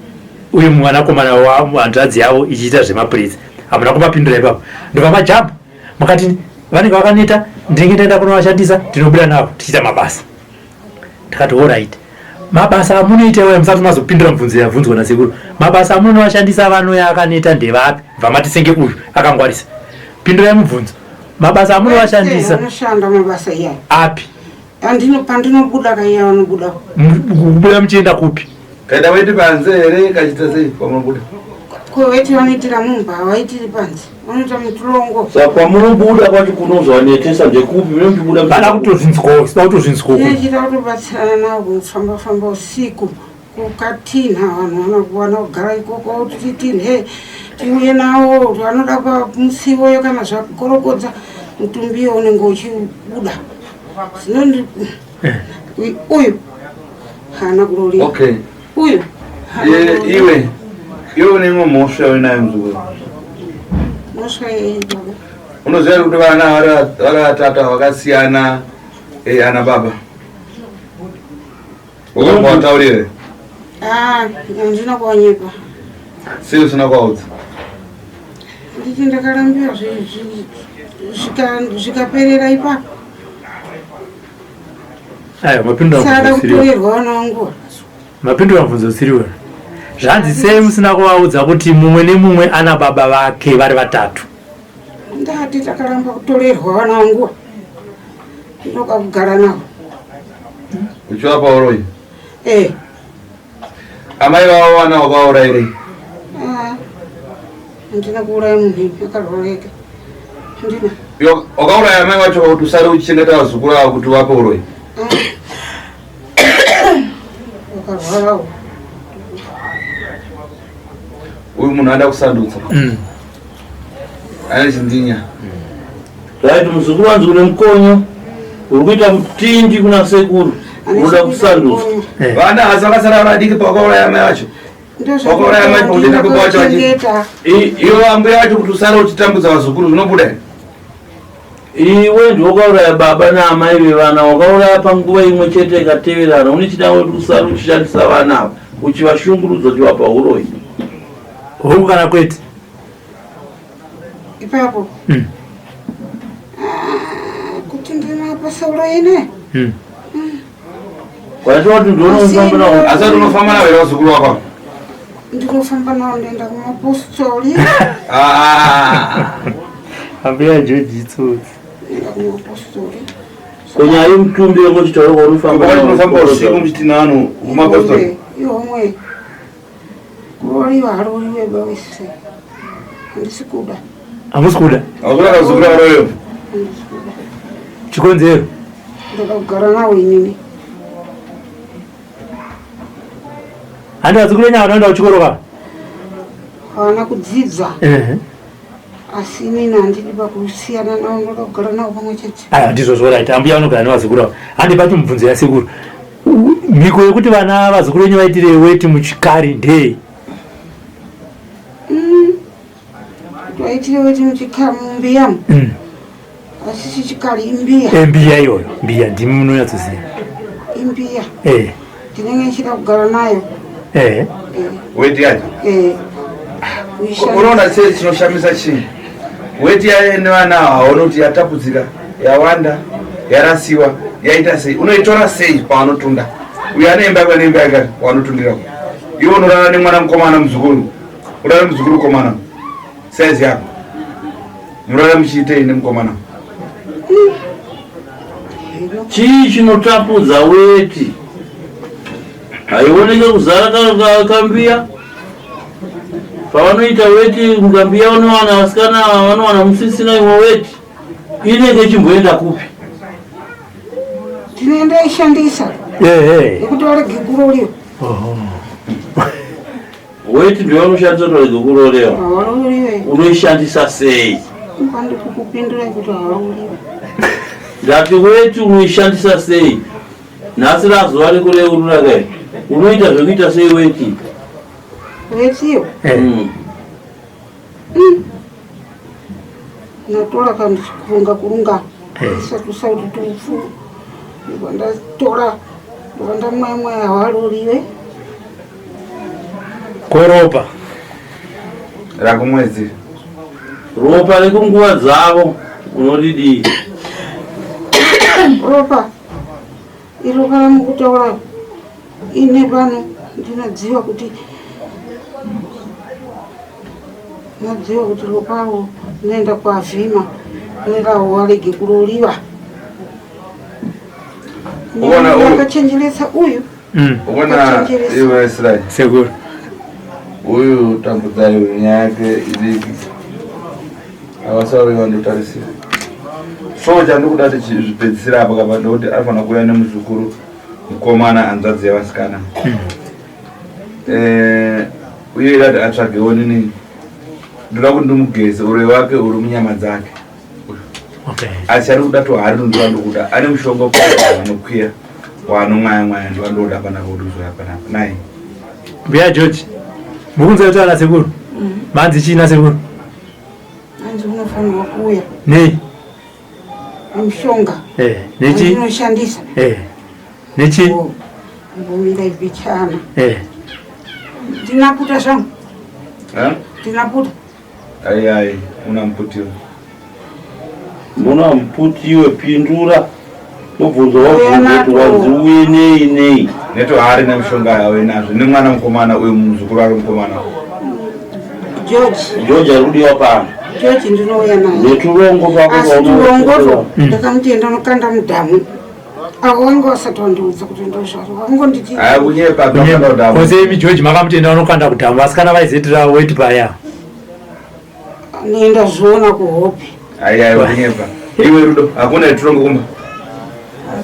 uye mwanakomana wahanzvadzi yavo ichiita zvemapuritsi? Hamuna kuvapindura ipapo. Ndobva majamba makati vanenge vakaneta ndinenge ndaenda kunovashandisa ndinobuda navo tichiita mabasa. Ndakati alright. Mabasa amunoita iwayo musati mazopindura mubvunzo yabvunzwa nasekuru. Mabasa amunovashandisa vanouya akaneta ndevapi? Bva mati senge uyu akangwarisa. Pindurai mubvunzo. Mabasa amunovashandisa Vanoshanda mabasa iyayo. api? Andino pandinobuda kaiya vanobuda. Kubuda muchienda kupi? Kaita weti panze here kachiita sei kwamunobuda? Ko weti vanoitira mumba havaitiri panze. Vanoita muturongo. Saka kwamunobuda kwacho kunozovanetesa ndekupi? Mune muchibuda Vada kutozvinzwawo, sida kutozvinzwawo. Tinochita kutobatsirana navo kufamba famba usiku kukatinha vanhu vanokuwana kugara ikoko titinhe tiuye navo vanoda pamusiwoyo kana zvakorokodza mutumbiyo unenge uchibuda zvino uyu haana kuroriwa Okay. uyu Iwe iwe une imwe mhosva yauinayo muzukuru. mhosva yei baba? Unoziva here kuti vana vari vatatu vakasiyana ana baba? Wakambovataurire? Ah, handina kuwanyepa. Sei usina kuvaudza? Nditi ndakarambiwa zvikaperera ipapo. Aiwa mapindura Sada mubvunzo usiriwo. kutorerwa vana vangu. Mapindura mubvunzo usiriwo. Zvanzi sei musina kuvaudza kuti mumwe nemumwe ana baba vake vari vatatu? Ndati takaramba kutorerwa vana vangu. Ndoka kugara navo. Uchivapa uroyi? Eh. Amai vavo vana wakaurairei? Ah. Handina kuuraya munhu akarwara ega. Handina. Iwe wakauraya amai vacho kuti usare uchichengeta vazukuru avo kuti uvape uroyi? Wakarwarawo. Uyu munhu anoda kusandutsa. Ane chindinya. Right, muzukuru wanzi une mukonyo uri kuita mutindi kuna sekuru unoda kusandutsa. Vana asi vakasara vadiki pavakauraya amai vacho. Wakauraya amai pakuti baba vacho vachi. Iwe ambuya vacho kuti usare uchitambudza vazukuru zvinobuda here? Iwe ndiwe wakauraya baba naamai vevana, wakauraya panguva imwe chete ikateverana. Une chida kuti usare uchishandisa vana ava, uchivashungurudza, uchivapa uroyi. Hongu kana kwete? Ipapo. Ah, kuti ndinapasa uroyi ne? Kwacho kuti ndiwe unofamba nawo. Asi ati unofamba nawo here vazukuru vako? Ndinofamba nawo ndoenda kumapostori. Ah. Ambuya George itsotsi. Ndoenda kumapostori. Konyaya yemutumbi wekuchitaura kwaunofamba Wakati nawo. unofamba usiku muchiti nanu kumapostori. Ihomwe. Kuroriwa haroriwe bawese. Handisi kuda. Hamusi kuda? Hausikuda vazukuru varoyo. Handisi kuda. Chikonzero? Ndoda kugara nawo inini. Handi vazukuru venyu vanoenda kuchikoro ka? Havana kudzidza. Ehe. Asi inini handidi pakusiyana navo, ndoda kugara navo pamwe chete. Aya ndizvo zvoraita. Ambuya vanogara nevazukuru ava. Handi pati mubvunzo yasekuru. Mhiko yekuti vana vazukuru venyu vaitire weti muchikari ndei? Kuti vaitire weti muchikari mumbiya. Asi chichikari imbiya. Eh, mbiya iyoyo. Mbiya ndimi munonyatsoziva. Imbiya. Eh. Ndinenge ndichida kugara nayo. Eh. Eh. Weti yacho. Eh. Kuishandisa. Unoona sei chinoshamisa chii? Weti yayo nevana ava haona kuti yatapudzika, yawanda, yarasiwa, yaita sei? Unoitora sei pavanotunda? Uyo ane imba yake ane imba yake waanotundira. Iwe unorara nemwana mukomana muzukuru. Urara muzukuru mukomana. Size yako. Murara muchiitei nemukomana? Chii chinotapudza weti? Haioneke kuzara kambiya. Pavanoita weti mukambiya vanowana vasikana vanowana musisina imwe weti. Inenge ichimboenda kupi? Ndinoenda ishandisa. Eh eh. Nekuti varege kuroriwa. Oho. Weti ndiyo vanoshandisa kuti varege kurorewa. Havaroriwe. Unoishandisa sei? Kwandi kukupindura kuti havaroriwe. Ndati weti unoishandisa sei? Nhasi razuva rekureurura kai. Unoita zvekuita sei weti? Wetiyo. Eh. Ndatora kandichikurunga kurunga. Eh. Isatusa kuti tupfu. Ndobva ndatora. Ndobva ndamwaya mwaya havaroriwe. Koropa. Rakumwedzi. Ropa rekunguva dzavo unoridii? Ropa. Iropa ramukutaura ine pano ndinodziwa kuti ndinodziwa kuti roparo rinoenda kwavhima nerawo warege kuroriwa. Uona uyu. Akachenjeresa uyu. Uona iwe Israel. Sekuru. Uyu tambudzai uyu nyaya yake idiki. Avasauri vandotarisira. So chandikuda kuti zvipedzisira apa kapa ndekuti anofanira kuuya nemuzukuru mukomana hanzvadzi yevasikana. Eh, uye ida kuti atsvagewo nini. Ndoda kuti ndimugeze uroyi wake uri munyama dzake. Okay. Asi ari kuda tohari ndoda ndokuda. Ane mushonga waanokwiya waanomwaya mwaya ndoda panapa kuti uzoya panapa. Nai. Mbuya George. Mukunzwa kutaura sekuru? Manzi chii nasekuru? Hanzi unofanirwa kuuya Nei? nemushonga. Eh, nechi? Wandinoshandisa. Eh. Nechi? Mbomira ibichana. Eh. Ndinaputa zvangu. Eh? Ndinaputa. Ai ai, unamuputira. Muna muputiwe pindura. Mubvunzo wabvunza kuti wanzi uye nei nei. Netohari nemushonga yawe nazvo nemwana mukomana uyu muzukuru wake mukomana. George. George ari kudiwa pano. George ndinouya naye. Neturongo pako Asi paunotora. turongoto ndakamuti enda unokanda mudhamu. Avo vanga vasati vandiudza kuti ndozvaro. Vangonditi Aya kunyepa akakanda kudhamu. Kose imi George makamutenda unokanda kudhamu vasikana vaizetera weti paya. nenda zviona kuhope. Ai ai kunyepa. Iwe Rudo, hakuna turongo kumba.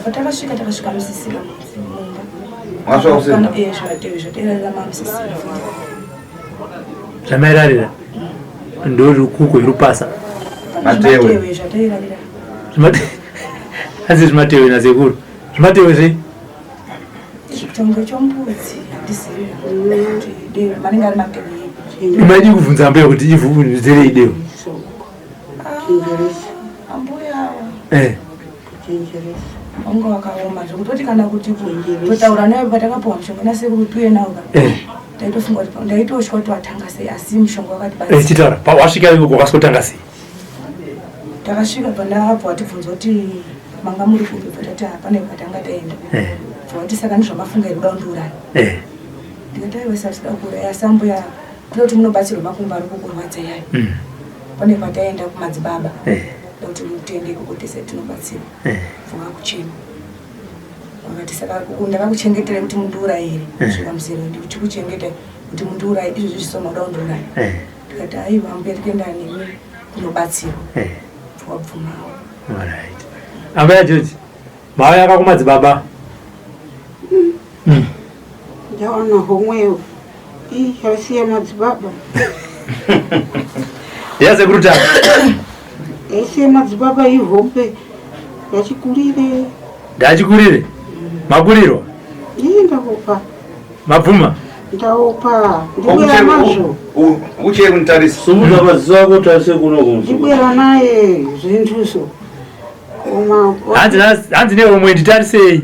Patakasvika takasvika musisina mumba. Masvika kusina? Eh, zvatewe zvaterera mamusisina. Zvamairarira. Ndorukuko yerupasa. Matewe. Zvimatewe zvatairarira. Zvimate. Hanzi zvimatewe nasekuru. Zvimatewe zvei? Chitongo chombudzi handizivi kuti dewe manenge ari matewe edu. Maidi kubvunza ambuya kuti ivhu nderei dewe. Ambuya ava. Eh. Wanga wakaoma zvekutoti kana kuti totaura nayo patakapiwa mushonga nasekuru tuye nawo ka. Eh. Ndaitofunga kuti ndaitotya kuti watanga sei asi mushonga Eh, wakatibatsira. chitaura Pa- wasvika ikoko wakasotanga sei Takasvika pandabva watibvunza kuti manga muri kupi bva tati hapana kwatanga taenda. Eh. Bva wati saka ndizvamafunga here kuda kundiuraya. Eh. Ndikati aiwa sasida kuuraya asi ambuya tinoti munobatsirwa makumbo ari kukurwadza yayo. Pane kwataenda kumadzibaba. Eh. Ndokuti mutende ikoko tese tinobatsirwa. Eh. Bva kuchema. Vakati saka ndakakuchengeterai kuti mundiuraye here Eh. kusvika muzero ndikuchengetai kuti mundiuraye izvozvi zvisoma kuda kundiuraya. Eh. Ndikati aiwa ambuya tikuenda nemi kunobatsirwa. Eh. Wabvumawo. Alright. Ambuya George, mauya kakumadzibaba. Ndaona homweyo. Ii yasiya madzibaba. Yasekuru Tasvu. Yaisiya madzibaba ihombe yachikurire. Ndachikurire. Makurirwa. Ii ndakupa. Mabvuma. Ndaopa. Ndibwera nazvo. Uchiri kunitarisa. Sumudza maziso ako utarise kuno kumuzukuru. Ndibwera naye zvintuso. Koma Hanzi hanzi nehomwe nditarisei.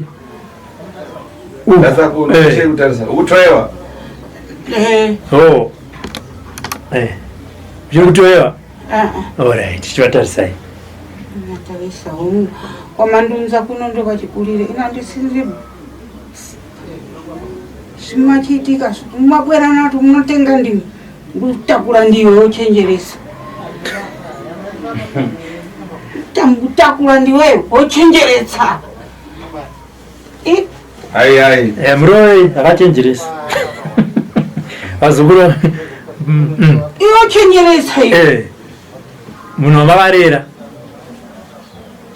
Ndasa kuno Eh. uchiri kutarisa. Ukutoewa. Eh. Oh. Eh. Uchiri kutoewa? Ah, Alright, chivatarisai. natarisa homu. Kwamandunza kuno ndokachikurire. Ina ndisiri zvimachiitika mumabwera nato munotenga ndimi ndikutakura ndiwe wochenjeresa tamkutakura ndiwe wochenjeretsa I, Ai ai. Eh, muroi akachenjeresa. Vazukuru. Iwe wochenjeretsa iwe Eh. Munhu wamavarera.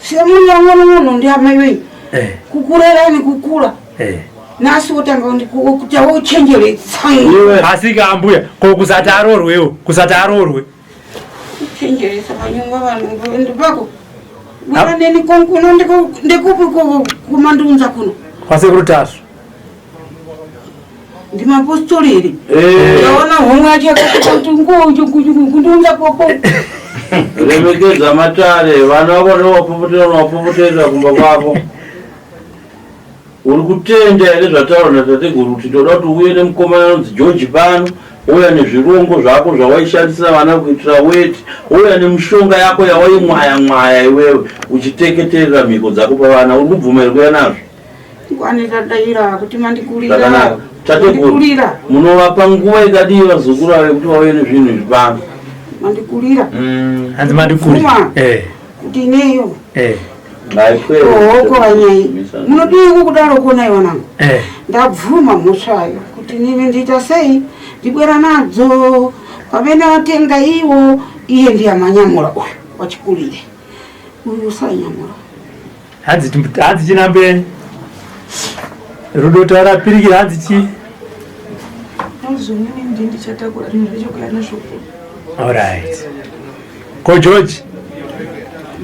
semunhu munhu ndiamai wenyu Eh. kukurerani kukura Eh. nhasi wotanga kuti wochenjeretsa Iwe Asi ka ambuya, ko kusati aroorwewo, kusati aroorwe. kuchenjeresa panyumba vanhu ndipako bwera neni konkuno ndekupi kumandunza kuno Kwasekuru Tasvu. ndimapostori here Eh. ndaona homwe yacho yakati kundiunza koko remekedza matare vana vako ndovapopotera unowapopotera kumba kwako uri kutenda here zvataurwa natateguru kuti toda kuti uye nemukomana anonzi george pano ouya nezvirongo zvako zvawaishandisa vana kuitira weti ouya nemishonga yako yawaimwaya mwaya iwewe uchiteketerera mhiko dzako pavana uri kubvuma here kuuya nazvo kwanitadaira kuti mandikurira zvakanaka tateguru mandikurira munovapa nguva ikadii vazukuru avo yekuti vauye nezvinhu izvi pano mandikurira Hanzi mandikuri. Bvuma. Eh. kuti ineyo Eh. ohoko vanyai munodiiko kudaro kuona iwanangu Eh. ndabvuma mhosvayo kuti nini ndiita sei ndibwera nadzo pamene atenga iwo iye ndiye amanyamura uyu wachikurire uyu usanyamura Hanzi hanzi chinambe. Rudo taura pirikira hanzi chi. Nazvonini ndi ndichatakura zvinhu zvacho kuya nazvo kuno. Alright. Ko George.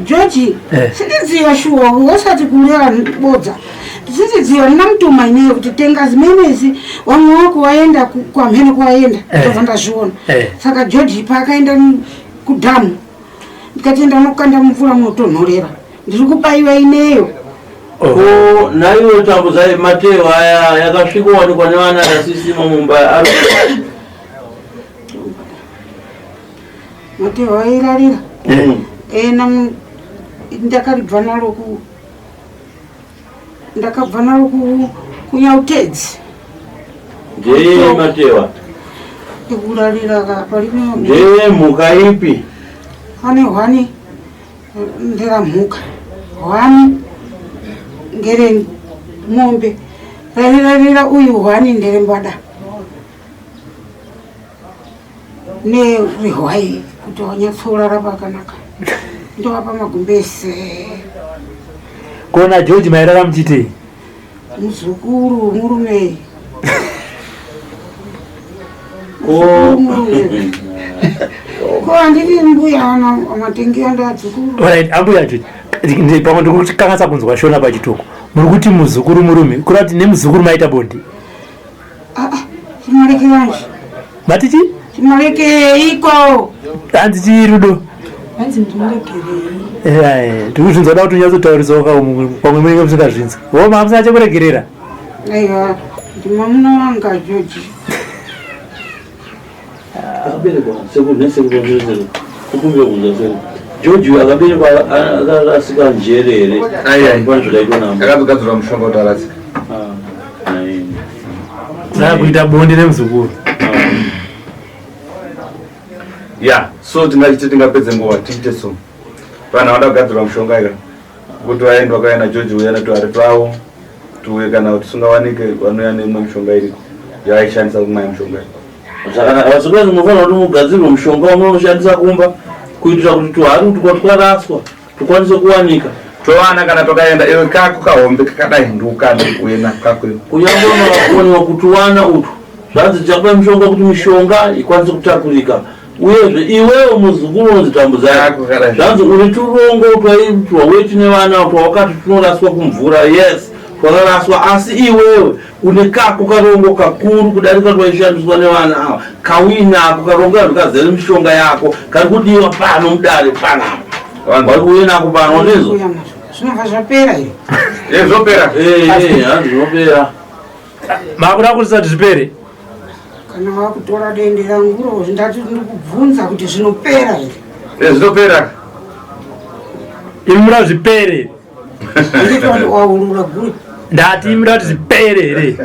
George Eh. sindidziwa shuwa usati kurera bodza sindidziwa ndinamutuma ineyo kuti tenga zimenezi wamwe wako waenda kwamhene kwaenda Eh. ndobva ndazviona Eh. saka George paakaenda kudhamu ndikati enda unokanda mumvura munotonhorera ndiri kubaiwa ineyo Oh. Ko naiwe tambudzai mateo aya yakasvikowanikwa nevana rasisimo mumba ari mateo airarira Eh. ena ndakaribva naro ku ndakabva naro kunyautedzi ndeye matewa ekurarira parime ndeye mhuka ipi pane hwani nderamhuka hwani ngere mombe rarirarira uyu hwani nderembada nerehwai kuti wanyatsorara pakanaka ndovapa magumbese Ko na George mairara muchitei. muzukuru murume ko murume ko handiti mbuya ana matengi andadzukuru Alright, ambuya George. Pamwe ndikukanganisa kunzwa shona pachitoko. Muri kuti muzukuru murume, kureva kuti nemuzukuru maita bonde. chimarekeranje Mati chi? chimalekeiko Hanzi chi rudo. Hanzi ndinoregerei. Ndikuzvinzwa da kuti unyatsotaurisawo pamwe munenge musingazvinzwi. Wo mamusina chekuregerera. Aiwa, ndimamuna wanga George. Akaberekwa sekuru nesekuru nesekuru. Kukumbira kunza sekuru. George uyu akaberekwa akarasika njere here? Ai ai. Pane zvakaitwa namo. Akatogadzirwa mushonga kuti arasika. Ah, nai. Saka kuita bonde nemuzukuru. Ya, so tingachite tingapedze nguva tiite so. Vanhu vanoda kugadzirwa mushonga ika. Kuti vaende vakauya naGeorge uya natuhari twavo tuuye kana kuti tisingawanike vanouya neimwe mishonga iriko yavaishandisa kumwaya mishonga iyi. Zvakanaka vasikana munofanira kuti mugadzirwe mushonga wamunoshandisa kumba kuitira kuti tuhari utwo twaraswa tukwanise kuwanika. Towana kana twakaenda iwe kako kahombe kakadai ndiukande uye nako kako iwe. Kunyange unokoniwa kutuwana utwu zvanzi tichakupa mishonga kuti mishonga ikwanise kutakurika uyezve iwewe muzukuru unonzi Tambudzai Kako kakadai. zvanzi uri turongo twaiitwa weti nevana twawakati tunoraswa kumvura yes twakaraswa asi iwewe une kako karongo kakuru kudarika twaishandiswa nevana ava kauinako karongo kanhu kazere mishonga yako kari kudiwa pano mudare panapa Vanhu. vari kuuye nako pano ndizvo Kuya nazvo. Zvinobva zvapera here? Eh, zvopera. Eh, hanzi zvinopera Makuda kuti zvisati zvipere. Kana wakutora dende ranguro ndati ndikubvunza kuti zvinopera here? Eh, zvinopera. Imi muda zvipere. Handiti wati waurura gure. Ndati imi muda kuti zvipere here?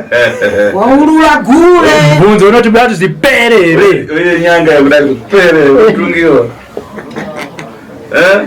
Waurura gure. Mubvunzo unoti muda kuti zvipere here? Uye nyanga yekuda kupere kutungiwa. Eh?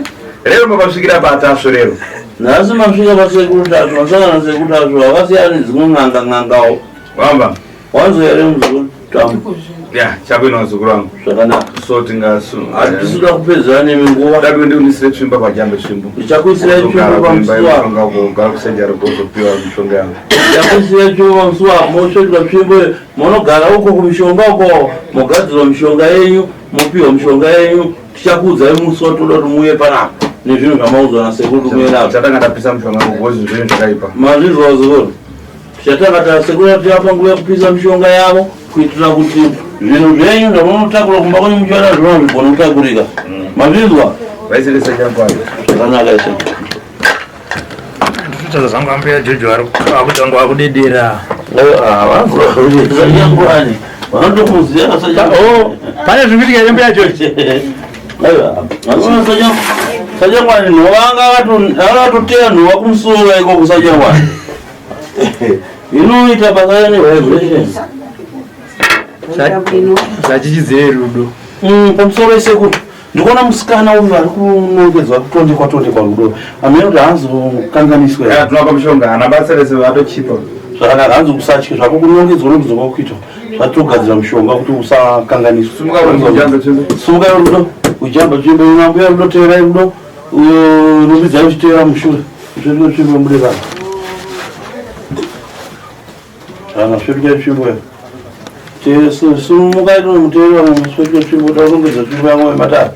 Rero makasvikira patasvo rero. Nhasi masvika pasekuru Tasvu, masangana nasekuru Tasvu, vakasiyana nedzimwe n'anga n'angawo. Wamba. Wanzwa here muzukuru Tambu? Ya, chakuina vazukuru vangu. Zvakanaka. So tingasu. Hatisi kuda kupedzera nemi nguva. Dai ndiunisire tsvimbo pajambe tsvimbo. Ndichakuisirai tsvimbo pamusuwa. Ugara kusejari kuzopiwa mishonga yangu. Ndichakuisirai tsvimbo pamusuwa, mosvetuka tsvimbo iyo, monogara uko kumishonga uko, mogadzirwa mishonga yenyu, mopiwa mishonga yenyu. Tichakuudzai musi watoda kuti muuye panapa nezvinhu zvamaudzwa nasekuru kuti muuye nazvo. Chatanga ndapisa mishonga yangu because zvinhu zvakaipa. Mazvinzwa vazukuru? Tichatanga tasekuru tichapa nguva yekupisa mishonga yavo kuitira kuti zvinhu zvenyu zvamunotakura kumba kwenyu muchiona zvino zvigone kutakurika. Mazvinzwa? Vaisirisa changwani. Zvakanaka izvo. Nditotaura zvangu ambuya Jojo vari akuti vakudedera. Sanyangwani. Vanotomuziva sanyangwani. Oh, pane zviri kuitika here mbuya Jojo? Aiwa, sanyangwani nhova anga akatoteya nhova kumusoro ikoko sanyangwani. Inoita basa nevibration. Zvachichidzire rudo. Pamusoro isekuru ndikuona musikana uyu ari kunongedzwa kutondekwa tondekwa rudo amene kuti haazokanganiswe Ya, tinowapa mishonga hana basa rese vatochipa. Zvakanaka hanzi usatye zvako kunongedzwa nokudzoka kuitwa zvatogadzira mushonga kuti usakanganiswa. Simuka rudo, ujambe tsvimbo. Simuka rudo ujamba tsvimbo mambuya rudo teerai rudo rumbidzai uchiteera mushure usvetuke tsvimbo mude vanhu kana svetukai tsvimbo iyo simukai muteera musvetuke tsvimbo takunongedza tsvimbo yangu yematare.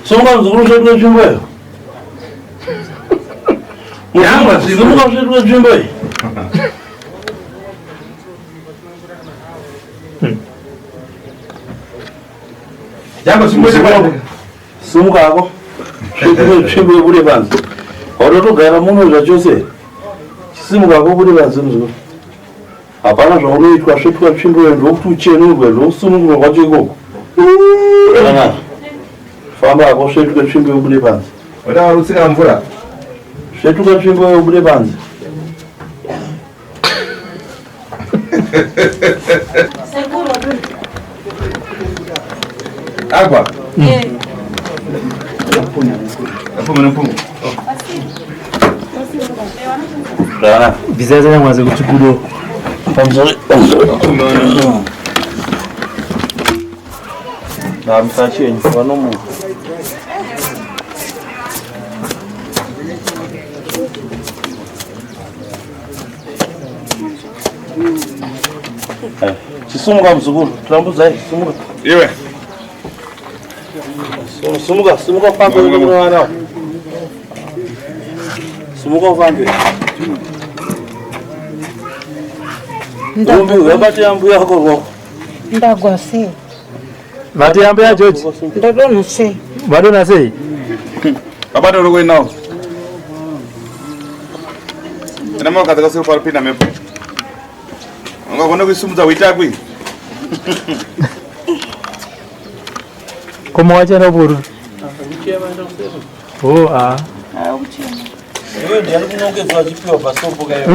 Simuka muzukuru usvetuke tsvimbo iyo. Yamba tsvimbo. Simuka usvetuke tsvimbo iyi. Jamba tsvimbo ite Simuka hako svetuke tsvimbo ibude panze. Wautotogara muno zvachose. Chisimuka hako ubude panze muzukuru. Hapana zvaunoitwa svetuka tsvimbo iyo ndokuti uchenurwe ndokusunungurwa kwacho ikoko. Zvakanaka. Famba hako svetuke tsvimbo iyo ubude panze. Wada rutsika mvura. Svetuka tsvimbo iyo ubude panze. Sekuru. Apa. Apuma nempungu. Zvakanaka. Bvisai sanyangwani sekuti kudo. Pamusoro pamusoro. Namusachenyu vanomuka. Chisumuka muzukuru, tambudzai, simuka. Iwe. Simuka, simuka ufambe uende kune vana. Simuka ufambe. Rumbi, wabate ambuya yako ruoko. Ndagwa sei? Mati ambuya George. Ndadonha sei? Vadona sei? Vabata uri kuendawo. Ena makadzi kasiri paripinda mhepo. Ungagona kuisimudza uitakwi. Koma wachaenda kupororo. Oh, ah. Iwe ndiani kunongedzwa achipiwa bhasopo kayo.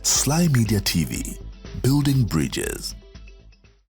Sly Media TV, building bridges.